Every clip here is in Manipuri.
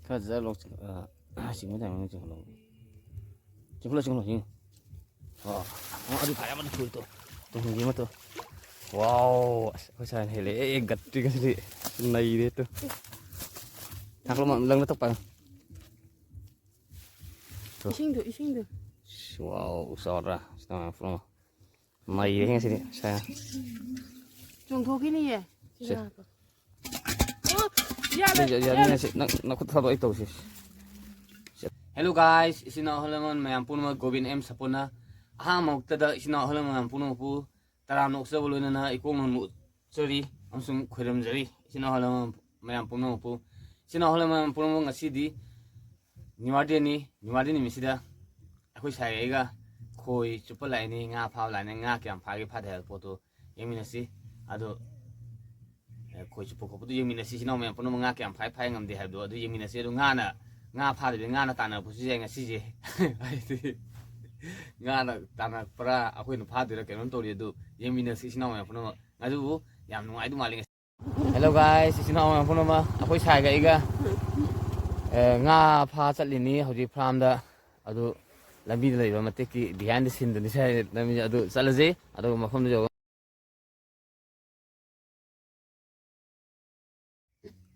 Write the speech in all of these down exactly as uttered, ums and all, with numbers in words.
ꯈꯔ ꯖꯔ ꯂꯧ-, ꯑ, ꯆꯤꯡꯕ ꯇꯥꯏꯃꯤꯡꯗ ꯆꯤꯡꯈꯠꯂꯣ꯫ ꯆꯤꯡꯈꯠꯂꯣ, ꯆꯤꯡꯈꯠꯂꯣ, ꯆꯤꯡꯈꯠꯂꯣ꯫ ꯑꯣ, ꯑꯣ, ꯑꯗꯨ ꯐꯔꯦ, ꯑꯃꯗꯨ ꯊꯨꯔꯦ ꯇꯨ꯫ ꯇꯨꯡꯍꯟꯕꯤ ꯑꯃ ꯇꯨ꯫ ꯋꯥꯎ, ꯑꯁ, ꯑꯩꯈꯣꯏ ꯁꯥꯏꯅ ꯍꯦꯜꯂꯦ꯫ ꯑꯦ, ꯑꯦ, ꯒꯠꯇ꯭ꯔꯤ ꯉꯁꯤꯗꯤ꯫ ꯅꯩꯔꯦ ꯇꯨ꯫ ꯊꯥꯡꯒꯠꯂꯣ, ꯂꯪꯅ ꯇꯞ ꯄꯥꯏꯌꯨ꯫ ꯇꯨ꯫ ꯏꯁꯤꯡꯗꯨ, ꯏꯁꯤꯡꯗꯨ꯫ ꯋꯥꯎ, ꯆꯥꯎꯗ꯭ꯔꯥ? ꯁꯤ ꯇꯧꯔꯦ, ꯐꯨꯔꯣ꯫ ꯃꯩꯔꯦ ꯉꯁꯤꯗꯤ, ꯁꯦ꯫ ꯆꯣꯡꯊꯣꯛꯈꯤꯅꯤꯌꯦ꯫ ꯁꯦ꯫ ꯑꯣ, ꯌꯥꯔꯦ, ꯁꯦ, ꯌꯥꯔꯦ, ꯌꯥꯔꯦ꯫ ꯌꯥꯔꯦ, ꯁꯦ, ꯅꯪ ꯅꯈꯨꯠ ꯊꯥꯗꯣꯛꯑꯣ, ꯑꯩ ꯇꯧꯁꯦ꯫ ꯁꯦ꯫ Hello guys, ꯏꯆꯤꯟ ꯏꯅꯥꯎ ꯑꯍꯜ ꯂꯃꯟ ꯃꯌꯥꯝ ꯄꯨꯝꯅꯃꯛ, ꯒꯣꯕꯤꯟ ꯑꯦꯝ ꯁꯄꯣꯟꯅ ꯑꯍꯥꯟꯕ ꯃꯛꯇꯗ ꯏꯆꯤꯟ ꯏꯅꯥꯎ ꯑꯍꯜ ꯂꯃꯟ ꯃꯌꯥꯝ ꯄꯨꯝꯅꯃꯛꯄꯨ ꯇꯔꯥꯝꯅ ꯑꯣꯛꯆꯕ ꯂꯣꯏꯅꯅ ꯏꯀꯣꯛ ꯅꯣꯟꯕ ꯎꯠꯆꯔꯤ ꯑꯃꯁꯨꯡ ꯈꯣꯏꯔꯝꯖꯔꯤ꯫ ꯏꯆꯤꯟ ꯏꯅꯥꯎ ꯑꯍꯜ ꯂꯃꯟ ꯃꯌꯥꯝ ꯄꯨꯝꯅꯃꯛꯄꯨ, ꯏꯆꯤꯟ ꯏꯅꯥꯎ ꯑꯍꯜ ꯂꯃꯟ ꯄꯨꯝꯅꯃꯛ, ꯉꯁꯤꯗꯤ ꯅꯤꯋꯥꯔ ꯗꯦꯅꯤ꯫ ꯅꯤꯋꯥꯔ ꯗꯦ ꯅꯨꯃꯤꯠꯁꯤꯗ ꯑꯩꯈꯣꯏ ꯁꯥꯏꯒ ꯑꯩꯒ ꯈꯣꯏ ꯆꯨꯞꯄ ꯂꯥꯛꯏꯅꯤ, ꯉꯥ ꯐꯥꯕ ꯂꯥꯛꯏꯅꯤ, ꯉꯥ ꯀꯌꯥꯝ ꯐꯥꯒꯦ ꯐꯥꯗꯦ ꯍꯥꯏꯕ ꯄꯣꯠꯇꯣ ꯌꯦꯡꯃꯤꯟꯅꯁꯤ꯫ ꯑꯗꯣ, ꯑꯦ, ꯈꯣꯏ ꯆꯨꯞꯄ ꯈꯣꯠꯄꯗꯣ ꯌꯦꯡꯃꯤꯟꯅꯁꯤ꯫ ꯏꯆꯤꯟ ꯏꯅꯥꯎ ꯃꯌꯥꯝ ꯄꯨꯝꯅꯃꯛ ꯉꯥ ꯀꯌꯥꯝ ꯐꯥꯏ, ꯐꯥꯏ ꯉꯝꯗꯦ ꯍꯥꯏꯕꯗꯣ ꯑꯗꯨ ꯌꯦꯡꯃꯤꯟꯅꯁꯤ꯫ ꯑꯗꯣ ꯉꯥꯅ, ꯉꯥ ꯐꯥꯗꯕꯤꯗ ꯉꯥꯅ ꯇꯥꯟꯅꯔꯛꯄꯁꯨ ꯌꯥꯏ ꯉꯁꯤꯁꯦ꯫ ꯍꯥꯏꯗꯤ ꯉꯥꯅ ꯇꯥꯟꯅꯔꯛꯄ꯭ꯔꯥ, ꯑꯩꯈꯣꯏꯅ ꯐꯥꯗꯣꯏꯔꯥ, ꯀꯩꯅꯣꯝ ꯇꯧꯔꯤ꯫ ꯑꯗꯨ ꯌꯦꯡꯃꯤꯟꯅꯁꯤ ꯏꯆꯤꯟ ꯏꯅꯥꯎ ꯃꯌꯥꯝ ꯄꯨꯝꯅꯃꯛ꯫ ꯑꯗꯨꯕꯨ ꯌꯥꯝ ꯅꯨꯡꯉꯥꯏꯗꯧ ꯃꯥꯜꯂꯤ ꯉꯁꯤ꯫ Hello guys, ꯏꯆꯤꯟ ꯏꯅꯥꯎ ꯃꯌꯥꯝ ꯄꯨꯝꯅꯃꯛ, ꯑꯩꯈꯣꯏ ꯁꯥꯏꯒ ꯑꯩꯒ, ꯑꯦ, ꯉꯥ ꯐꯥ ꯆꯠꯂꯤꯅꯤ ꯍꯧꯖꯤꯛ ꯐꯥꯔꯝꯗ꯫ ꯑꯗꯨ ꯂꯝꯕꯤꯗ ꯂꯩꯕ ꯃꯇꯦꯛꯀꯤ behind the scene ꯗꯨꯅꯤ ꯁꯥꯏ ꯂꯝꯕꯤꯁꯦ꯫ ꯑꯗꯨ ꯆꯠꯂꯁꯤ, ꯑꯗꯨꯒ ꯃꯐꯝꯗꯨ ꯌꯧꯔꯒ꯫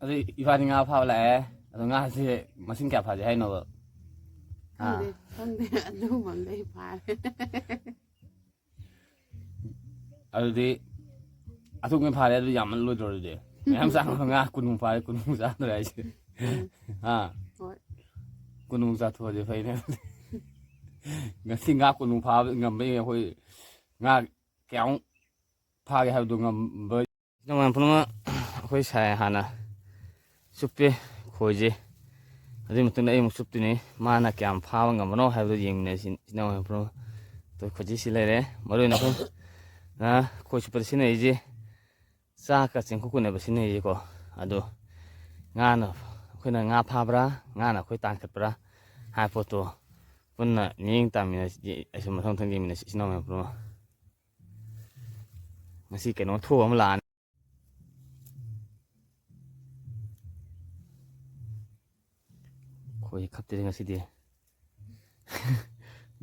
ꯑꯗꯨ ꯏꯕꯥꯅꯤ ꯉꯥ ꯐꯥꯕ ꯂꯥꯛꯑꯦ꯫ ꯑꯗꯣ ꯉꯥꯁꯦ ꯃꯁꯤꯡ ꯀꯌꯥ ꯐꯥꯁꯦ ꯍꯥꯏꯅꯣꯕ? ꯑꯥ꯫ ꯈꯪꯗꯦ, ꯈꯪꯗꯦ, ꯑꯗꯨꯒꯨꯝꯕ ꯑꯝꯗ ꯑꯩ ꯐꯥꯔꯦ꯫ ꯑꯗꯨꯗꯤ ꯑꯗꯨꯛꯅ ꯐꯥꯔꯦ, ꯑꯗꯨ ꯌꯥꯝꯃꯜꯂꯣꯏꯗ꯭ꯔꯣ ꯑꯗꯨꯗꯤ? ꯃꯌꯥꯝ ꯆꯥꯅꯕ ꯉꯥ ꯀꯨꯟꯃꯨꯛ ꯐꯥꯔꯦ, ꯀꯨꯟꯃꯨꯛ ꯆꯥꯗ꯭ꯔꯦ ꯍꯥꯏꯁꯦ꯫ ꯎꯝ꯫ ꯍꯥ? ꯍꯣꯏ꯫ ꯀꯨꯟꯃꯨꯛ ꯆꯥꯊꯣꯛꯑꯗꯤ ꯐꯩꯅꯦ꯫ ꯉꯁꯤ ꯉꯥ ꯀꯨꯟꯃꯨꯛ ꯐꯥꯕ ꯉꯝꯕ ꯌꯦꯡꯉꯦ ꯑꯩꯈꯣꯏ꯫ ꯉꯥ ꯀꯌꯥꯃꯨꯛ ꯐꯥꯒꯦ ꯍꯥꯏꯕꯗꯨ ꯉꯝꯕ꯫ ꯏꯆꯤꯟ ꯏꯅꯥꯎ ꯃꯌꯥꯝ ꯄꯨꯝꯅꯃꯛ, ꯑꯩꯈꯣꯏ ꯁꯥꯏ ꯍꯥꯟꯅ ꯆꯨꯞꯄꯦ ꯈꯣꯏꯁꯦ꯫ ꯑꯗꯨꯒꯤ ꯃꯇꯨꯡꯗ ꯑꯩ ꯑꯃꯨꯛ ꯆꯨꯞꯇꯣꯏꯅꯤ꯫ ꯃꯥꯅ ꯀꯌꯥꯝ ꯐꯥꯕ ꯉꯝꯕꯅꯣ ꯍꯥꯏꯕꯗꯨ ꯌꯦꯡꯃꯤꯟꯅꯁꯤ, ꯏꯆꯤꯟ ꯏꯅꯥꯎ ꯃꯌꯥꯝ ꯄꯨꯝꯅꯃꯛ꯫ ꯑꯗꯣ ꯈꯣꯏꯖꯤ ꯁꯤ ꯂꯩꯔꯦ꯫ ꯃꯔꯨ ꯑꯣꯏꯅ ꯑꯩꯈꯣꯏꯅ ꯈꯣꯏ ꯆꯨꯞꯄꯗ ꯁꯤꯖꯤꯟꯅꯔꯤꯁꯦ ꯆꯥꯛꯀ ꯆꯦꯡꯀꯨꯞ ꯀꯨꯅꯕ ꯁꯤꯖꯤꯟꯅꯩꯁꯦꯀꯣ꯫ ꯑꯗꯣ ꯉꯥꯅ ꯑꯩꯈꯣꯏꯅ ꯉꯥ ꯐꯥꯕ꯭ꯔꯥ, ꯉꯥꯅ ꯑꯩꯈꯣꯏ ꯇꯥꯟꯈꯠꯄ꯭ꯔꯥ ꯍꯥꯏꯕ ꯄꯣꯠꯇꯣ ꯄꯨꯟꯅ ꯃꯤꯠꯌꯦꯡ ꯇꯥꯃꯤꯟꯅꯁꯤ꯫ ꯑꯩꯁꯨ ꯃꯊꯪ ꯃꯊꯪ ꯌꯦꯡꯃꯤꯟꯅꯁꯤ, ꯏꯆꯤꯟ ꯏꯅꯥꯎ ꯃꯌꯥꯝ ꯄꯨꯝꯅꯃꯛ꯫ ꯉꯁꯤ ꯀꯩꯅꯣ ꯊꯣꯛꯑ ꯑꯃ ꯂꯥꯛꯑꯅꯤ꯫ ꯍꯣꯏ, ꯈꯞꯇꯦꯗ ꯉꯁꯤꯗꯤ꯫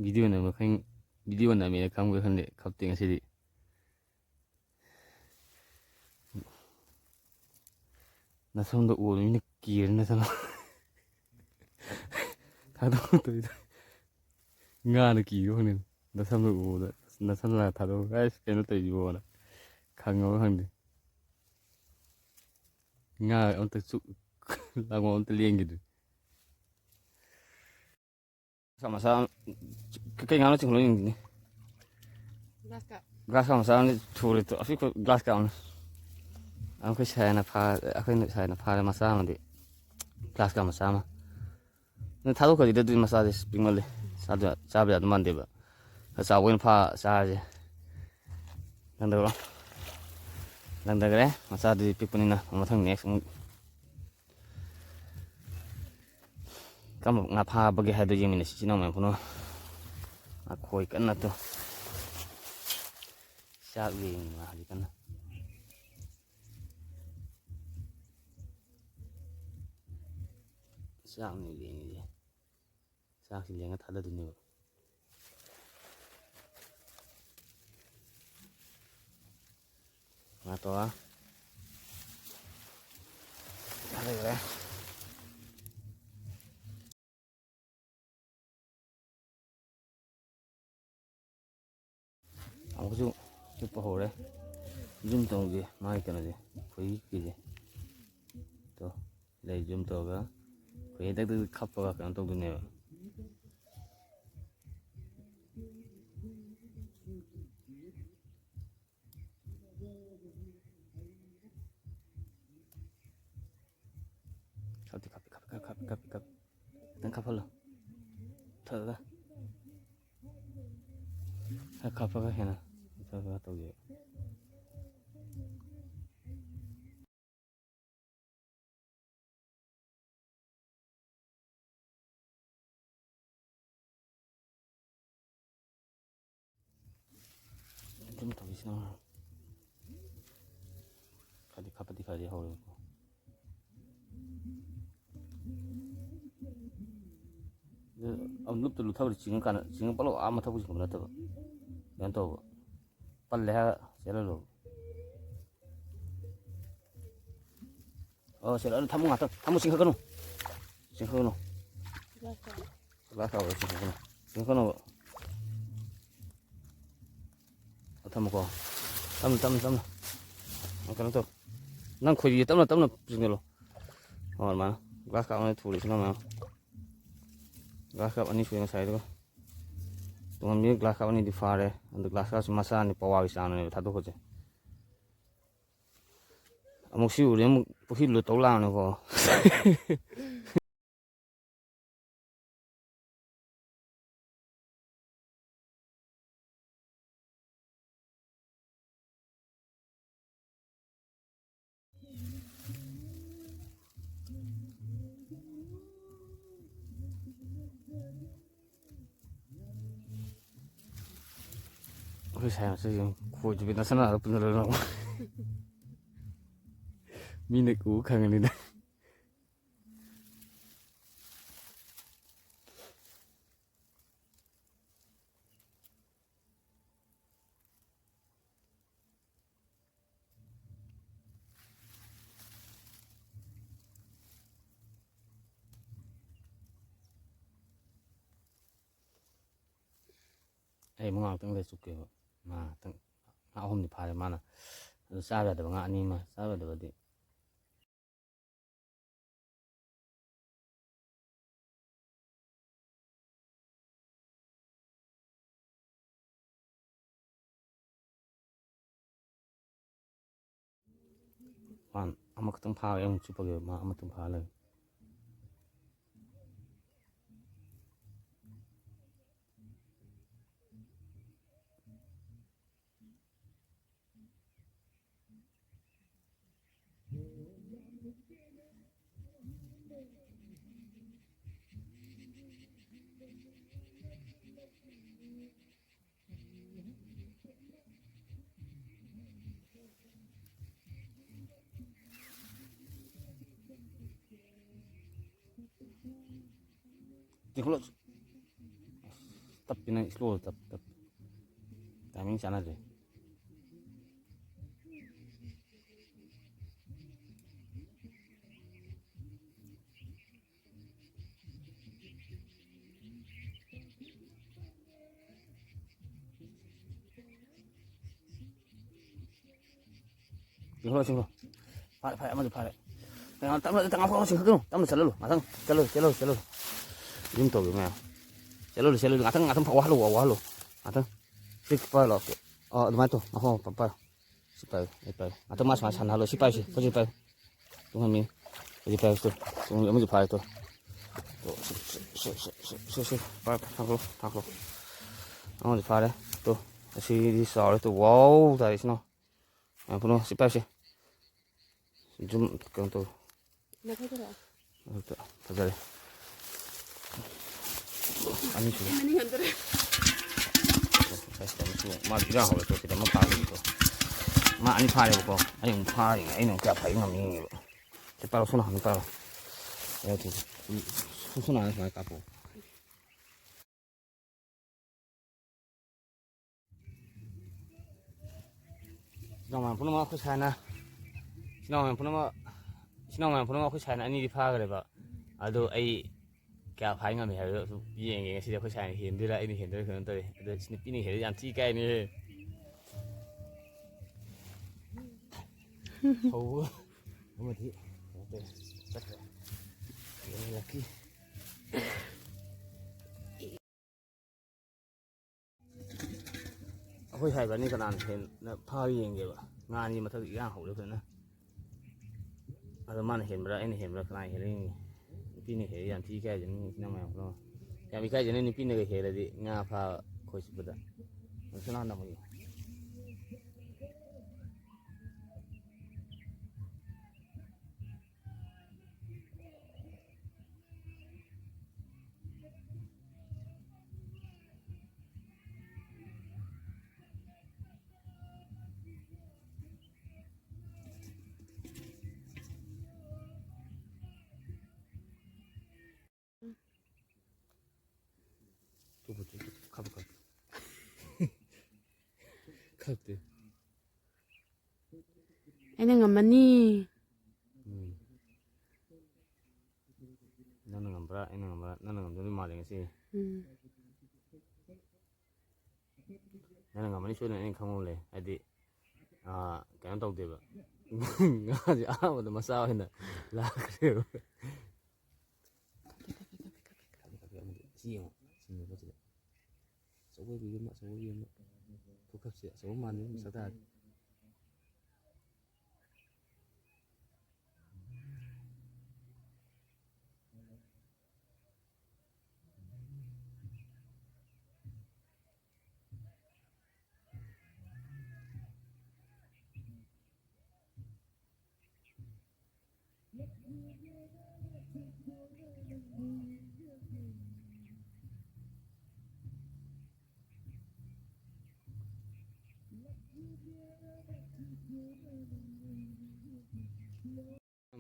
ꯚꯤꯗꯤꯑꯣ ꯅꯝꯕ ꯈꯪ-, ꯚꯤꯗꯤꯑꯣ ꯅꯝꯃꯦꯅ ꯈꯪꯕ꯭ꯔꯥ ꯈꯪꯗꯦ, ꯈꯞꯇꯦ ꯉꯁꯤꯗꯤ꯫ ꯅꯁꯝꯗꯣ ꯎꯕꯗ ꯃꯤꯅ ꯀꯤꯔꯅꯤ, ꯅꯁꯝꯗꯣ꯫ ꯊꯥꯗꯣꯛꯇꯕꯤꯗ꯫ ꯉꯥꯅ ꯀꯤꯕ ꯈꯪꯗꯦ꯫ ꯅꯁꯝꯗꯣ ꯎꯕꯗ, ꯅꯁꯝ ꯂꯥꯛ ꯊꯥꯗꯣꯛꯑꯒ, "ꯑꯁ, ꯀꯩꯅꯣ ꯇꯧꯔꯤꯁꯤꯕꯣꯅ" ꯈꯪꯉꯕ ꯈꯪꯗꯦ꯫ ꯉꯥ ꯑꯝꯇ ꯆꯨ-, ꯂꯥꯡꯕ ꯑꯝꯇ ꯂꯦꯡꯈꯤꯗ꯭ꯔꯦ꯫ ꯃꯆꯥ ꯃꯆꯥ ꯑꯃ, ꯀꯩ ꯉꯥꯅꯣ ꯆꯤꯡꯈꯠꯂ ꯌꯦꯡꯁꯤꯅꯦ꯫ ꯒ꯭ꯂꯥꯁ ꯀꯞ꯫ ꯒ꯭ꯂꯥꯁ ꯀꯞ ꯃꯆꯥ ꯑꯃꯗꯤ ꯊꯨꯔꯦ ꯇꯨ꯫ ꯑꯄꯤꯛꯄ ꯒ꯭ꯂꯥꯁ ꯀꯞ ꯑꯃ꯫ ꯑꯩꯈꯣꯏ ꯁꯥꯏꯅ ꯐꯥ-, ꯑꯩꯈꯣꯏꯅ ꯁꯥꯏꯅ ꯐꯥꯔꯦ ꯃꯆꯥ ꯑꯃꯗꯤ꯫ ꯒ꯭ꯂꯥꯁ ꯀꯞ ꯃꯆꯥ ꯑꯃ꯫ ꯅꯪ ꯊꯥꯗꯣꯛꯈ꯭ꯔꯗꯤ ꯑꯗꯨꯗꯤ ꯃꯆꯥꯗꯤ ꯄꯤꯛꯃꯜꯂꯦ꯫ ꯆꯥꯗ-, ꯆꯥꯕ ꯌꯥꯗꯧ ꯃꯥꯟꯗꯦꯕ꯫ ꯈꯔ ꯆꯥꯎꯕ ꯑꯣꯏꯅ ꯐꯥ ꯆꯥꯔꯁꯦ꯫ ꯂꯪꯊꯈ꯭ꯔꯣ꯫ ꯂꯪꯊꯈ꯭ꯔꯦ꯫ ꯃꯆꯥꯗꯨꯗꯤ ꯄꯤꯛꯄꯅꯤꯅ ꯃꯊꯪ next ꯑꯃꯨꯛ ꯀꯔꯝꯕ ꯉꯥ ꯐꯥꯕꯒꯦ ꯍꯥꯏꯗꯣ ꯌꯦꯡꯃꯤꯟꯅꯁꯤ, ꯏꯆꯤꯟ ꯏꯅꯥꯎ ꯃꯌꯥꯝ ꯄꯨꯝꯅꯃꯛ꯫ ꯉꯥꯈꯣꯏ ꯀꯟꯅ ꯇꯨ ꯆꯥꯛ ꯂꯦꯡꯉꯤ ꯃꯥ ꯍꯧꯖꯤꯛ ꯀꯟꯅ꯫ ꯆꯥꯛꯅꯤ ꯂꯦꯡꯉꯤꯁꯦ꯫ ꯆꯥꯛꯁꯤ ꯂꯦꯡꯉ ꯊꯥꯗꯗꯣꯏꯅꯦꯕ꯫ ꯉꯥ ꯇꯣ꯫ ꯊꯥꯗꯈ꯭ꯔꯦ꯫ ꯑꯃꯨꯛꯁꯨ ꯆꯨꯞꯄ ꯍꯧꯔꯦ꯫ Zoom ꯇꯧꯒꯦ ꯃꯥꯒꯤ ꯀꯩꯅꯣꯁꯦ, ꯈꯣꯏꯒꯤꯁꯦ꯫ ꯇꯣ, ꯂꯩ zoom ꯇꯧꯔꯒ ꯑꯩꯈꯣꯏ ꯍꯦꯛꯇ ꯈꯞꯄꯒ ꯀꯩꯅꯣ ꯇꯧꯗꯣꯏꯅꯦꯕ꯫ ꯈꯞꯇꯤ ꯈꯞꯄꯤ, ꯈꯞꯄꯤ, ꯈꯞꯄꯤ, ꯈꯞꯄꯤ, ꯈꯞꯄꯤ, ꯈꯞꯄꯤ꯫ ꯈꯤꯇꯪ ꯈꯞꯍꯜꯂꯣ꯫ ꯊꯛꯑꯒ꯫ ꯈꯔ ꯈꯞꯄꯒ ꯍꯦꯟꯅ ꯈꯔ ꯈꯔ ꯇꯧꯖꯩ꯫ ꯑꯗꯨꯝ ꯇꯧꯁꯤꯅ ꯈꯔꯗꯤ ꯈꯞꯄꯗꯤ ꯈꯔꯗꯤ ꯍꯧꯔꯦꯕꯀꯣ꯫ ꯑꯗꯨ ꯑꯃꯨꯛ ꯂꯨꯞꯇ ꯂꯨꯞꯊꯕꯗꯤ ꯆꯤꯡꯉꯀꯥꯟꯗ, ꯆꯤꯡꯉ ꯄꯨꯂꯞ ꯑꯥ ꯃꯊꯛ ꯆꯤꯡꯈꯠꯄ ꯅꯠꯇꯕ, ꯀꯩꯅꯣ ꯇꯧꯕ, ꯄꯜꯂꯦ ꯍꯥꯏꯔ ꯆꯦꯜꯍꯜꯂꯣ꯫ ꯑꯣ, ꯆꯦꯜꯍꯜꯂꯣ, ꯊꯝꯃꯣ ꯉꯥꯛꯇꯪ, ꯊꯝꯃꯣ, ꯆꯤꯡꯈꯠꯀꯅꯨ, ꯆꯤꯡꯈꯠꯀꯅꯨ꯫ ꯒ꯭ꯂꯥꯁ ꯀꯥꯞ ꯑꯣꯏꯔꯁꯨ ꯐꯖꯅ ꯀꯩꯅꯣ ꯇꯧꯅꯕ꯫ ꯊꯝꯃꯨꯀꯣ꯫ ꯇꯞꯅ, ꯇꯞꯅ, ꯇꯞꯅ꯫ ꯅꯪ ꯀꯩꯅꯣ ꯇꯧ꯫ ꯅꯪ ꯈꯣꯏꯔꯤ ꯇꯞꯅ, ꯇꯞꯅ ꯆꯤꯡꯁꯤꯜꯂꯣ꯫ ꯑꯣ, ꯑꯗꯨꯃꯥꯏꯅ꯫ ꯒ꯭ꯂꯥꯁ ꯀꯥꯞ ꯑꯃ ꯊꯨꯔꯤꯁꯤꯅ ꯃꯌꯥꯝ꯫ ꯒ꯭ꯂꯥꯁ ꯀꯥꯞ ꯑꯅꯤ ꯁꯨꯏ ꯉꯁꯥꯏꯗꯨꯒ꯫ ꯇꯨꯡꯍꯟꯕꯤ ꯒ꯭ꯂꯥꯁ ꯀꯥꯞ ꯑꯅꯤꯗꯤ ꯐꯥꯔꯦ꯫ ꯑꯗꯨ ꯒ꯭ꯂꯥꯁ ꯀꯥꯞꯁꯤ ꯃꯆꯥꯅꯤ, ꯄꯋꯥꯒꯤ ꯆꯥꯡꯅꯦꯕ ꯊꯥꯗꯣꯛꯄꯁꯦ꯫ ꯑꯃꯨꯛ ꯁꯤ ꯎꯔꯦ, ꯑꯃꯨꯛ ꯄꯨꯈ꯭ꯔꯤ ꯂꯨꯠ ꯇꯧ ꯂꯥꯛꯑꯅꯤꯀꯣ꯫ ꯑꯩꯈꯣꯏ ꯁꯥꯏ ꯃꯆꯜꯁꯤꯡ ꯈꯣꯏ ꯆꯨꯞꯄꯤ ꯅꯛꯁꯟꯅꯔꯒ ꯄꯨꯟꯅ ꯂꯣꯏꯅꯃꯛ꯫ ꯃꯤꯅ ꯎ ꯈꯪꯉꯅꯤꯗ꯫ ꯑꯩ ꯑꯃꯨꯛ ꯉꯥꯏꯍꯥꯛꯇꯪ ꯂꯩ ꯆꯨꯞꯀꯦꯕ꯫ ꯃꯥ ꯉꯥꯏꯍꯥꯛꯇꯪ, ꯉꯥ ꯑꯍꯨꯝꯗꯤ ꯐꯥꯔꯦ ꯃꯥꯅ꯫ ꯑꯗꯨ ꯆꯥꯕ ꯌꯥꯗꯕ ꯉꯥ ꯑꯅꯤ ꯑꯃ, ꯆꯥꯕ ꯌꯥꯗꯕꯗꯤ꯫ ꯋꯥꯟ ꯑꯃꯈꯛꯇꯪ ꯐꯥꯔꯒ ꯑꯃꯨꯛ ꯆꯨꯞꯄꯒꯦ꯫ ꯃꯥ ꯑꯃꯇꯪ ꯐꯥ ꯂꯩ꯫ ꯆꯤꯡꯈꯠꯂꯣ꯫ ꯑꯁ, ꯇꯞꯄꯤ ꯅꯪ, slow ꯇꯞ, ꯇꯞ꯫ Timing ꯆꯥꯟꯅꯗ꯭ꯔꯦ꯫ ꯆꯤꯡꯈꯠꯂꯣ, ꯆꯤꯡꯈꯠꯂꯣ꯫ ꯐꯥꯔꯦ, ꯐꯥꯔꯦ, ꯑꯃꯗꯤ ꯐꯥꯔꯦ꯫ ꯀꯩꯅꯣ, ꯇꯞꯅ, ꯇꯞꯅ ꯉꯥꯛꯊꯣꯛꯑꯣ, ꯆꯤꯡꯈꯠꯀꯅꯨ꯫ ꯇꯞꯅ ꯆꯠꯍꯜꯂꯨ, ꯉꯥꯛꯇꯪ ꯆꯠꯍꯜꯂꯨ, ꯆꯠꯍꯜꯂꯨ, ꯆꯠꯍꯜꯂꯨ꯫ ꯌꯨꯝ ꯇꯧꯒꯦ ꯃꯌꯥꯝ꯫ ꯆꯠꯍꯜꯂꯨ, ꯆꯠꯍꯜꯂꯨ, ꯉꯥꯛꯇꯪ, ꯉꯥꯛꯇꯪ ꯋꯥꯍꯜꯂꯨ, ꯋꯥꯍꯜꯂꯨ꯫ ꯉꯥꯛꯇꯪ꯫ ꯁꯤ ꯄꯥꯏꯔꯣ, ꯂꯥꯛꯑꯣ꯫ ꯑꯣ, ꯑꯗꯨꯃꯥꯏꯅ ꯇꯧ꯫ ꯉꯥꯛꯈꯣ, ꯄꯥꯏꯌꯨ, ꯄꯥꯏꯌꯨ꯫ ꯁꯤ ꯄꯥꯏꯌꯨ, ꯑꯩ ꯄꯥꯏꯌꯨ꯫ ꯉꯥꯛꯇꯪ ꯃꯥ ꯁꯨꯃꯥꯏꯅ ꯁꯥꯟꯅꯍꯜꯂꯣ꯫ ꯁꯤ ꯄꯥꯏꯌꯨ, ꯁꯤ꯫ ꯍꯧꯖꯤꯛ ꯄꯥꯏꯌꯨ꯫ ꯇꯨꯡꯍꯟꯕꯤ꯫ ꯍꯧꯖꯤꯛ ꯄꯥꯏꯌꯨ, ꯇꯨ꯫ ꯇꯨꯡꯍꯟꯕꯤ ꯑꯃꯁꯨ ꯐꯥꯔꯦ, ꯇꯨ꯫ ꯇꯨ, ꯁꯤ, ꯁꯤ, ꯁꯤ꯫ ꯄꯥꯏꯌꯨ, ꯊꯥꯡꯒꯠꯂꯣ, ꯊꯥꯡꯒꯠꯂꯣ꯫ ꯑꯃꯁꯨ ꯐꯥꯔꯦ, ꯇꯨ꯫ ꯑꯁꯤꯗꯤ ꯆꯥꯎꯔꯦ, ꯇꯨ꯫ ꯋꯥꯎ ꯇꯥꯔꯦ, ꯏꯆꯤꯟ ꯏꯅꯥꯎ꯫ ꯃꯌꯥꯝ ꯄꯨꯝꯅꯃꯛ ꯁꯤ ꯄꯥꯏꯁꯦ꯫ Zoom ꯀꯩꯅꯣ ꯇꯧ꯫ ꯃꯊꯛꯇꯔꯣ? ꯃꯊꯛꯇ꯫ ꯐꯖꯔꯦ꯫ ꯑꯅꯤ ꯁꯨꯔꯦ꯫ ꯑꯩ ꯃꯅꯤꯡ ꯍꯟꯗꯣꯔꯦ꯫ ꯑꯁ, ꯑꯅꯤ ꯁꯨꯔꯦ꯫ ꯃꯥ ꯏꯔꯥꯡ ꯍꯧꯔꯦ꯫ ꯇꯣ, ꯁꯤꯗ ꯑꯃ ꯐꯥꯔꯦ꯫ ꯇꯣ꯫ ꯃꯥ ꯑꯅꯤ ꯐꯥꯔꯦꯕꯀꯣ꯫ ꯑꯩ ꯑꯃꯨꯛ ꯐꯥꯔꯤꯉꯩ ꯑꯩꯅ ꯑꯃꯨꯛ ꯀꯌꯥ ꯐꯥꯏ ꯉꯝꯅꯤ ꯌꯦꯡꯉꯦꯕ꯫ ꯁꯤ ꯄꯥꯏꯔꯣ, ꯁꯣꯝ ꯅꯥꯀꯟꯗ ꯄꯥꯏꯔꯣ꯫ ꯁꯣꯝ ꯅꯥꯀꯟꯗ ꯁꯨꯃꯥꯏꯅ ꯀꯥꯞꯄꯣ꯫ ꯏꯆꯤꯟ ꯏꯅꯥꯎ ꯃꯌꯥꯝ ꯄꯨꯝꯅꯃꯛ ꯑꯩꯈꯣꯏ ꯁꯥꯏꯅ, ꯏꯆꯤꯟ ꯏꯅꯥꯎ ꯃꯌꯥꯝ ꯄꯨꯝꯅꯃꯛ, ꯏꯆꯤꯟ ꯏꯅꯥꯎ ꯃꯌꯥꯝ ꯄꯨꯝꯅꯃꯛ ꯑꯩꯈꯣꯏ ꯁꯥꯏꯅ ꯑꯅꯤꯗꯤ ꯐꯥꯈ꯭ꯔꯦꯕ꯫ ꯑꯗꯣ ꯑꯩ ꯀꯌꯥ ꯐꯥꯏ ꯉꯝꯃꯤ ꯍꯥꯏꯕꯗꯣ ꯁꯨꯝ ꯌꯦꯡꯒꯦ꯫ ꯉꯁꯤꯗꯤ ꯑꯩꯈꯣꯏ ꯁꯥꯏꯅ ꯍꯦꯟꯗꯣꯏꯔꯥ, ꯑꯩꯅ ꯍꯦꯟꯗꯣꯏꯔꯥ ꯀꯩꯅꯣꯝ ꯇꯧꯔꯤ꯫ ꯑꯗꯣ ꯁꯤ ꯅꯨꯄꯤꯅ ꯍꯦꯜꯂꯗꯤ ꯌꯥꯝ ꯊꯤ ꯏꯀꯥꯏꯅꯤꯍꯦ꯫ ꯍꯧꯕ ꯑꯃꯗꯤ ꯀꯩꯅꯣ ꯇꯧꯔꯦ, ꯆꯠꯈ꯭ꯔꯦ꯫ ꯌꯦꯡꯍꯜꯂꯛꯈꯤ꯫ ꯑꯩꯈꯣꯏ ꯁꯥꯏ ꯏꯕꯥꯅꯤ ꯀꯅꯥꯅ ꯍꯦꯟꯅ ꯐꯥꯕ ꯌꯦꯡꯒꯦꯕ꯫ ꯉꯥꯅꯤ ꯃꯊꯛꯇ ꯏꯔꯥꯡ ꯍꯧꯔꯦ ꯐꯖꯅ꯫ ꯑꯗꯣ ꯃꯥꯅ ꯍꯦꯟꯕ꯭ꯔꯥ, ꯑꯩꯅ ꯍꯦꯟꯕ꯭ꯔꯥ, ꯀꯅꯥꯅ ꯍꯦꯜꯂꯤ ꯌꯦꯡꯒꯦ꯫ ꯅꯨꯄꯤꯅ ꯍꯦꯜꯂꯤ ꯌꯥꯝ ꯊꯤ ꯏꯀꯥꯏꯖꯅꯤ, ꯏꯆꯤꯟ ꯏꯅꯥꯎ ꯃꯌꯥꯝ ꯄꯨꯝꯅꯃꯛ꯫ ꯌꯥꯝ ꯏꯀꯥꯏꯖꯅꯤ, ꯅꯨꯄꯤꯅꯒ ꯍꯦꯜꯂꯗꯤ ꯉꯥ ꯐꯥꯕ ꯈꯣꯏ ꯆꯨꯞꯄꯗ꯫ ꯑꯗꯨ ꯁꯅꯥ ꯅꯝꯃꯒꯦ꯫ ꯈꯞꯇꯦ꯫ ꯑꯩꯅ ꯉꯝꯃꯅꯤ꯫ ꯎꯝ꯫ ꯅꯪꯅ ꯉꯝꯕ꯭ꯔꯥ, ꯑꯩꯅ ꯉꯝꯕ꯭ꯔꯥ? ꯅꯪꯅ ꯉꯝꯗꯣꯏꯗꯤ ꯃꯥꯜꯂꯦ ꯉꯁꯤ꯫ ꯎꯝ꯫ ꯅꯪꯅ ꯉꯝꯃꯅꯤ ꯁꯣꯏꯗꯅ, ꯑꯩꯅ ꯈꯪꯍꯧꯔꯦ꯫ ꯍꯥꯏꯗꯤ, ꯑꯥ, ꯀꯩꯅꯣ ꯇꯧꯗꯦꯕ꯫ ꯉꯥꯁꯦ ꯑꯍꯥꯟꯕꯗ ꯃꯆꯥ ꯑꯣꯏꯅ ꯂꯥꯛꯈ꯭ꯔꯦꯕ꯫ ꯁꯤ ꯌꯦꯡꯉꯣ꯫ ꯁꯤ ꯌꯦꯡꯉꯣ ꯁꯤꯗ꯫ ꯑꯆꯧꯕ ꯑꯣꯏꯕꯤꯒꯤ ꯑꯃ, ꯑꯆꯧꯕ ꯑꯣꯏꯕꯤꯒꯤ ꯑꯃ꯫ ꯈꯨꯀꯞꯁꯦ ꯑꯆꯧꯕ ꯃꯥꯟꯗꯦ, ꯃꯁꯛ ꯇꯥꯔꯗꯤ꯫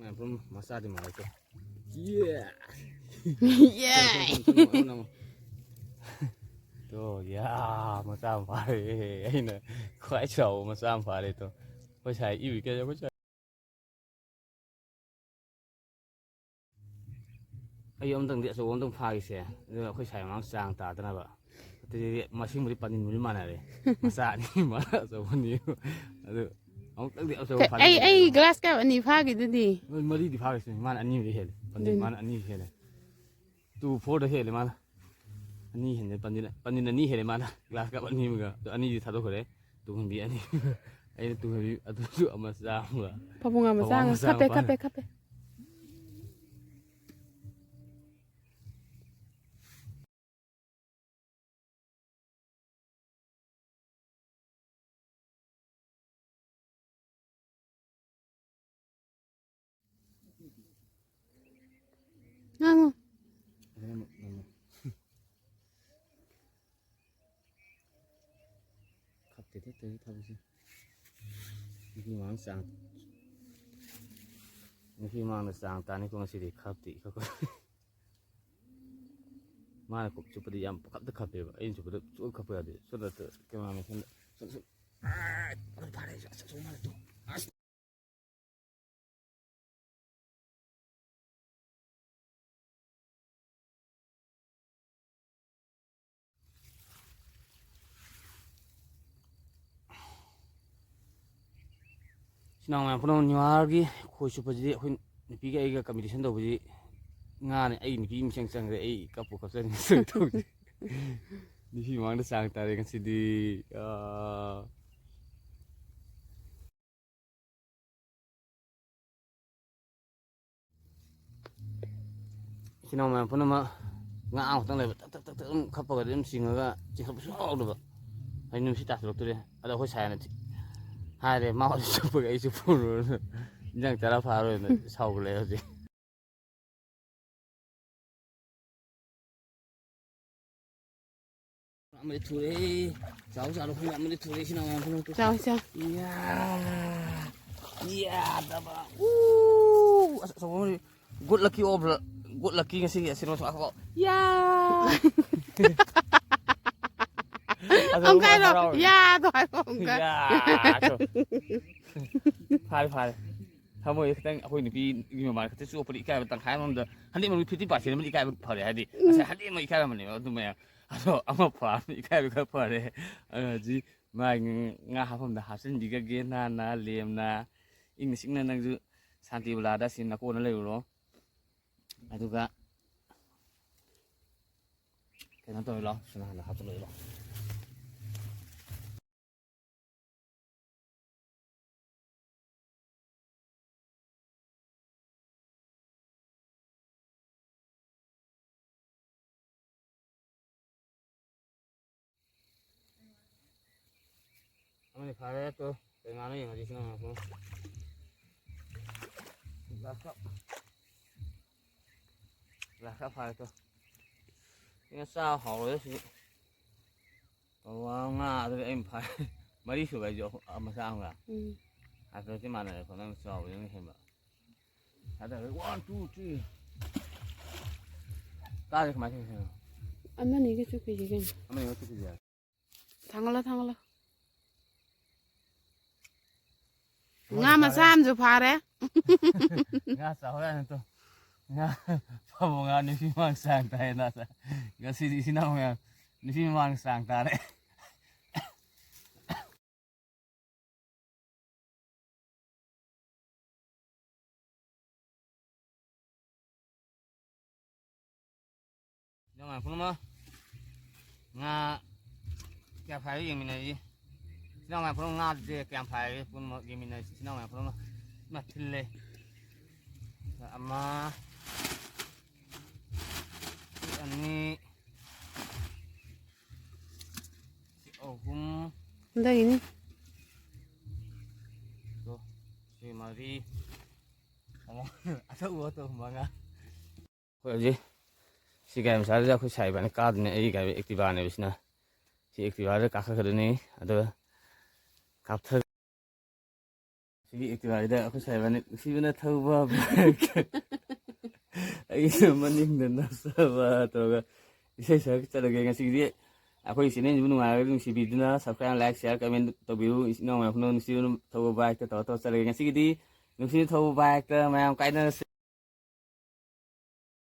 ꯃꯌꯥꯝ ꯄꯨꯝ ꯃꯆꯥꯗꯤ ꯃꯥꯜꯂꯦꯀꯣ꯫ ꯌꯦ! ꯌꯦ! ꯊꯝꯃꯣ, ꯊꯝꯃꯣ, ꯊꯝꯃꯣ, ꯊꯝꯃꯣ꯫ ꯇꯣ, ꯌꯥ, ꯃꯆꯥ ꯑꯃ ꯐꯥꯔꯦ꯫ ꯑꯩꯅ ꯈ꯭ꯋꯥꯏ ꯆꯥꯎꯕ ꯃꯆꯥ ꯑꯃ ꯐꯥꯔꯦ ꯇꯣ꯫ ꯑꯩꯈꯣꯏ ꯁꯥꯏ ꯏꯔꯨꯏ ꯀꯩ ꯑꯩꯈꯣꯏ ꯁꯥꯏ꯫ ꯑꯩ ꯑꯝꯇꯪꯗꯤ ꯑꯆꯧꯕ ꯑꯝꯇꯪ ꯐꯥꯒꯦꯁꯦ, ꯑꯗꯨꯒ ꯑꯩꯈꯣꯏ ꯁꯥꯏ ꯃꯃꯥꯡ ꯆꯥꯡ ꯇꯥꯗꯅꯕ꯫ ꯑꯗꯨꯗꯤ ꯃꯁꯤꯡꯕꯨꯗꯤ ꯄꯥꯟꯖꯤꯟꯕꯨꯗꯤ ꯃꯥꯟꯅꯔꯦ, ꯃꯆꯥ ꯑꯅꯤ ꯑꯃ ꯑꯆꯧꯕ ꯑꯅꯤ ꯑꯃ꯫ ꯑꯗꯨ ꯑꯃꯨꯛꯇꯪꯗꯤ ꯑꯆꯧꯕ ꯀ-, ꯑꯩ, ꯐꯥꯅꯤꯡꯉꯦ ꯑꯩ ꯑꯗꯨ꯫ Glass Cup ꯑꯅꯤ ꯐꯥꯈꯤꯗꯨꯗꯤ꯫ ꯅꯣꯏ ꯃꯔꯤꯗꯤ ꯐꯥꯈ꯭ꯔꯁꯤꯅꯦ, ꯃꯥꯅ ꯑꯅꯤꯕꯨꯗꯤ ꯍꯦꯜꯂꯦ, ꯄꯥꯟꯖꯤꯟ ꯑꯗꯨꯅꯤ꯫ ꯃꯥꯅ ꯑꯅꯤ ꯍꯦꯜꯂꯦ꯫ Two fourꯗ ꯍꯦꯜꯂꯦ ꯃꯥꯅ꯫ ꯑꯅꯤ ꯍꯦꯟꯅ ꯄꯟꯖꯤꯜ, ꯄꯟꯖꯤꯜ ꯑꯅꯤ ꯍꯦꯜꯂꯦ ꯃꯥꯅ꯫ Glass Cup ꯑꯅꯤ ꯑꯃꯒ, ꯑꯗꯣ ꯑꯅꯤꯗꯤ ꯊꯥꯗꯣꯛꯈ꯭ꯔꯦ꯫ ꯇꯨꯡꯍꯟꯕꯤ ꯑꯅꯤ꯫ ꯑꯩꯅ ꯇꯨꯡꯍꯟꯕꯤ ꯑꯗꯨꯁꯨ ꯑꯃ ꯆꯥ ꯑꯃꯒ꯫ ꯐꯕꯨꯡ ꯑꯃ ꯆꯥ ꯐꯕꯨꯡ ꯑꯃ꯫ ꯃꯆꯥ ꯈꯞꯄꯦ, ꯑꯃ ꯐꯥꯅ꯫ ꯈꯞꯄꯦ, ꯈꯞꯄꯦ꯫ ꯉꯥꯡꯉꯨ꯫ ꯈꯞꯇꯦꯗ ꯇꯧꯔꯤ ꯊꯕꯛꯁꯦ꯫ ꯅꯨꯄꯤ ꯃꯃꯥꯡ ꯆꯥꯡ, ꯅꯨꯄꯤ ꯃꯃꯥꯡꯗ ꯆꯥꯡ ꯇꯥꯅꯤꯀꯣ ꯉꯁꯤꯗꯤ꯫ ꯈꯞꯇꯦ ꯏꯈꯞ ꯈꯞ-꯫ ꯃꯥꯅ ꯀꯨꯞ ꯆꯨꯞꯄꯗꯤ ꯌꯥꯝ ꯄꯪꯈꯞꯇ ꯈꯞꯄꯦꯕ, ꯑꯩꯅ ꯆꯨꯞꯄꯗ ꯁꯨꯡꯈꯞ ꯈꯞꯄ ꯌꯥꯗꯦ꯫ ꯁꯣꯝꯗ ꯀꯦꯃꯦꯔꯥꯃꯦꯟ ꯁꯣꯝꯗ, ꯁꯣꯝꯗ, ꯁꯣꯝꯗ꯫ ꯑꯥ! ꯑꯗꯨ ꯐꯥꯔꯦ, ꯑꯁ, ꯑꯁ, ꯑꯁ, ꯃꯥꯅ ꯇꯨ꯫ ꯑꯁ! ꯏꯆꯤꯟ ꯏꯅꯥꯎ ꯃꯌꯥꯝ ꯄꯨꯝꯅꯃꯛ, ꯅ꯭ꯌꯨ ꯌꯥꯔꯒꯤ ꯈꯣꯏ ꯆꯨꯞꯄꯁꯤꯗꯤ ꯑꯩꯈꯣꯏ ꯅꯨꯄꯤꯒ ꯑꯩꯒ ꯀꯝꯄꯤꯇꯤꯁꯟ ꯇꯧꯕꯁꯤ ꯉꯥꯅꯤ꯫ ꯑꯩ ꯅꯨꯄꯤ ꯃꯤꯆꯪ ꯆꯪꯈ꯭ꯔꯦ, ꯑꯩ ꯀꯞꯄꯨ ꯀꯞꯆꯅꯤꯡꯉꯦ ꯇꯧꯁꯤ꯫ ꯅꯨꯄꯤ ꯃꯃꯥꯡꯗ ꯆꯥꯡ ꯇꯥꯔꯦ ꯉꯁꯤꯗꯤ꯫ ꯑꯥ꯫ ꯏꯆꯤꯟ ꯏꯅꯥꯎ ꯃꯌꯥꯝ ꯄꯨꯝꯅꯃꯛ ꯉꯥ ꯑꯃꯈꯛꯇꯪ ꯂꯩꯕ, ꯇꯛ ꯇꯛ ꯇꯛ ꯇꯛ ꯑꯗꯨꯝ ꯈꯞꯄꯒꯗꯤ ꯑꯗꯨꯝ ꯆꯤꯡꯉꯒ ꯆꯤꯡꯈꯠꯄ ꯁꯨꯡꯌꯥꯎ ꯌꯥꯎꯗꯕ꯫ ꯍꯥꯏꯗꯤ ꯅꯨꯡꯁꯤꯠ ꯇꯥꯁꯤꯜꯂꯛꯇꯣꯔꯦ꯫ ꯑꯗꯣ ꯑꯩꯈꯣꯏ ꯁꯥꯏꯅ ꯍꯥꯏꯔꯦ, "ꯃꯥ ꯍꯧꯖꯤꯛ ꯆꯨꯞꯄꯒ ꯑꯩ ꯆꯨꯞꯄ ꯎꯔꯨꯔꯅꯨ, ꯏꯟꯖꯥꯡ ꯆꯥꯔꯥ ꯐꯥꯔꯣꯏꯅ" ꯁꯥꯎꯒꯠꯂꯛꯑꯦ ꯍꯧꯖꯤꯛ꯫ ꯑꯃꯗꯤ ꯊꯨꯔꯦ꯫ ꯆꯥꯎ ꯆꯥꯎ ꯈꯪꯗꯦ, ꯑꯃꯗꯤ ꯊꯨꯔꯦ, ꯏꯆꯤꯟ ꯏꯅꯥꯎ ꯃꯌꯥꯝ ꯄꯨꯝꯅꯃꯛ꯫ ꯆꯥꯎ, ꯆꯥꯎ꯫ ꯏꯌꯥ! ꯏꯌꯥ! ꯗꯕ! ꯎ! ꯑꯁ, ꯑꯆꯧꯕ ꯑꯃꯗꯤ꯫ Good lucky ꯑꯣꯏꯕ꯭ꯔꯥ? Good lucky ꯉꯁꯤꯒꯤ ꯑꯁꯤꯅ ꯁꯨꯝ ꯍꯥꯞꯄꯣ꯫ ꯌꯥ! ꯑꯗꯣ ꯑꯃꯨꯛꯀ ꯍꯥꯏꯔꯣ꯫ ꯍꯔꯥꯎꯋꯦ꯫ ꯌꯥꯗꯣ ꯍꯥꯏꯔꯣ ꯑꯃꯨꯛꯀ꯫ ꯌꯥ! ꯐꯥꯔꯦ, ꯐꯥꯔꯦ꯫ ꯊꯃꯣꯏ ꯈꯤꯇꯪ ꯑꯩꯈꯣꯏ ꯅꯨꯄꯤꯒꯤ ꯃꯃꯥꯡꯗ ꯈꯤꯇꯪ ꯆꯣꯞꯄꯗꯤ ꯏꯀꯥꯏꯕ ꯇꯪꯈꯥꯏ ꯑꯃꯃꯝꯗ hundred ꯃꯅꯨꯡꯗ fifty percent ꯑꯃꯗꯤ ꯏꯀꯥꯏꯕ ꯐꯔꯦ꯫ ꯍꯥꯏꯗꯤ ꯉꯁꯥꯏ hundred ꯑꯃ ꯏꯀꯥꯏꯔꯝꯕꯅꯦꯕ ꯑꯗꯨ ꯃꯌꯥꯝ꯫ ꯑꯗꯣ ꯑꯃ ꯐꯥꯕꯅꯤ ꯏꯀꯥꯏꯕ ꯈꯔ ꯐꯔꯦ꯫ ꯑꯗꯨ ꯍꯧꯖꯤꯛ ꯃꯥꯒꯤ ꯉꯥ ꯍꯥꯞꯐꯝꯗ ꯍꯥꯞꯆꯤꯟꯕꯤꯈ꯭ꯔꯒꯦ ꯅꯥꯟꯅ ꯂꯦꯝꯅ꯫ ꯏꯪꯅ ꯆꯤꯛꯅ ꯅꯪꯁꯨ ꯁꯥꯟꯇꯤ ꯕꯂꯥꯗ ꯁꯤ ꯅꯀꯣꯟꯅ ꯂꯩꯔꯨꯔꯣ꯫ ꯑꯗꯨꯒ ꯀꯩꯅꯣ ꯇꯧꯔꯣ, ꯁꯤꯅ ꯍꯥꯟꯅ ꯍꯥꯞꯆꯤꯜꯂꯛꯑꯣ꯫ ꯑꯃꯗꯤ ꯐꯥꯔꯦ ꯇꯣ꯫ ꯀꯩ ꯉꯥꯅꯣ ꯌꯦꯡꯉꯁꯤ ꯁꯤꯅ ꯑꯃꯨꯛ꯫ Glass cup꯫ Glass cup ꯐꯥꯔꯦ ꯇꯣ꯫ ꯁꯤꯅ ꯆꯥꯕ ꯍꯥꯎꯔꯣꯏꯗ ꯁꯤꯗꯤ꯫ ꯄꯋꯥ ꯃꯉꯥ ꯑꯗꯨꯗꯤ ꯑꯩꯅ ꯐꯥꯔꯦ꯫ ꯃꯔꯤ ꯁꯨꯕ ꯍꯥꯏꯁꯦ ꯑꯍꯨꯝ-, ꯑ, ꯃꯆꯥ ꯑꯃꯒ꯫ ꯎꯝ꯫ ꯍꯥꯏꯐꯦꯠꯇꯤ ꯃꯥꯟꯅꯔꯦꯀꯣ, ꯅꯪ ꯆꯥꯎꯕꯗꯨꯅ ꯍꯦꯟꯕ꯫ ꯊꯥꯗꯔꯦ, one, two, three꯫ ꯀꯥꯔꯦ ꯀꯃꯥꯏꯅ ꯇꯧꯔꯤꯅꯣ? ꯑꯃꯅꯤꯒ ꯆꯨꯞꯈꯤꯁꯤ ꯀꯩꯅꯣ꯫ ꯑꯃꯅꯤꯒ ꯆꯨꯞꯈꯤꯁꯤ ꯌꯥꯔꯦ꯫ ꯊꯥꯡꯒꯠꯂꯣ, ꯊꯥꯡꯒꯠꯂꯣ꯫ ꯉꯥ ꯃꯆꯥ ꯑꯃꯁꯨ ꯐꯥꯔꯦ꯫ ꯉꯥ ꯆꯥꯎꯔꯦ ꯅꯠꯇꯣ꯫ ꯉꯥ ꯐꯥꯕꯧ ꯉꯥ ꯅꯨꯄꯤ ꯃꯃꯥꯡ ꯆꯥꯡ ꯇꯥꯏ ꯅꯥ꯫ ꯉꯁꯤꯗꯤ ꯏꯆꯤꯟ ꯏꯅꯥꯎ ꯃꯌꯥꯝ ꯅꯨꯄꯤ ꯃꯃꯥꯡ ꯆꯥꯡ ꯇꯥꯔꯦ꯫ ꯏꯆꯤꯟ ꯏꯅꯥꯎ ꯃꯌꯥꯝ ꯄꯨꯝꯅꯃꯛ ꯉꯥ ꯀꯌꯥ ꯐꯥꯏ ꯌꯦꯡꯃꯤꯟꯅꯁꯤ꯫ ꯏꯆꯤꯟ ꯏꯅꯥꯎ ꯃꯌꯥꯝ ꯄꯨꯝꯅꯃꯛ ꯉꯥꯁꯦ ꯀꯌꯥꯝ ꯐꯥꯏ ꯄꯨꯝꯅꯃꯛ ꯌꯦꯡꯃꯤꯟꯅꯁꯤ꯫ ꯏꯆꯤꯟ ꯏꯅꯥꯎ ꯃꯌꯥꯝ ꯄꯨꯝꯅꯃꯛ ꯃꯊꯤꯜꯂꯦ꯫ ꯑꯃ, ꯑꯅꯤ, ꯑꯍꯨꯝ꯫ ꯍꯟꯗꯛꯀꯤꯅꯤ꯫ ꯇꯣ, ꯁꯤ ꯃꯔꯤ꯫ ꯑꯃ, ꯑꯆꯧꯕ ꯇꯣ ꯃꯉꯥ꯫ ꯑꯩꯈꯣꯏ ꯍꯧꯖꯤꯛ ꯁꯤ ꯒꯥꯔꯤ ꯃꯆꯥꯁꯤꯗ ꯑꯩꯈꯣꯏ ꯁꯥꯏ ꯏꯕꯥꯅꯤ ꯀꯥꯗꯣꯏꯅꯦ꯫ ꯑꯩꯒꯤ ꯒꯥꯔꯤ Activa ꯅꯦꯕ ꯁꯤꯅ꯫ ꯁꯤ Activa ꯗ ꯀꯥꯈꯠꯀꯗꯣꯏꯅꯤ꯫ ꯑꯗꯨꯒ ꯀꯥꯞꯊ-, ꯁꯤꯒꯤ Activa ꯁꯤꯗ ꯑꯩꯈꯣꯏ ꯁꯥꯏ ꯏꯕꯥꯅꯤ ꯅꯨꯡꯁꯤꯕꯅ ꯊꯧꯕ bike꯫ ꯑꯩꯅ ꯃꯅꯤꯡꯗ ꯅꯞꯆꯕ ꯇꯧꯔꯒ ꯏꯁꯩ ꯁꯛ ꯆꯠꯂꯒꯦ꯫ ꯉꯁꯤꯒꯤꯗꯤ ꯑꯩꯈꯣꯏ channel ꯁꯤꯕꯨ ꯅꯨꯡꯉꯥꯏꯔꯒꯗꯤ ꯅꯨꯡꯁꯤꯕꯤꯗꯨꯅ subscribe, like, share, comment ꯇꯧꯕꯤꯌꯨ꯫ ꯏꯆꯤꯟ ꯏꯅꯥꯎ ꯃꯌꯥꯝ ꯄꯨꯝꯅꯃꯛ ꯅꯨꯡꯁꯤꯕꯅ ꯊꯧꯕ bike ꯇ ꯇꯧꯔ ꯇꯧꯔ ꯆꯠꯂꯒꯦ꯫ ꯉꯁꯤꯒꯤꯗꯤ ꯅꯨꯡꯁꯤꯕꯅ ꯊꯧꯕ bike ꯇ ꯃꯌꯥꯝ ꯀꯥꯏꯅꯔꯁꯦ꯫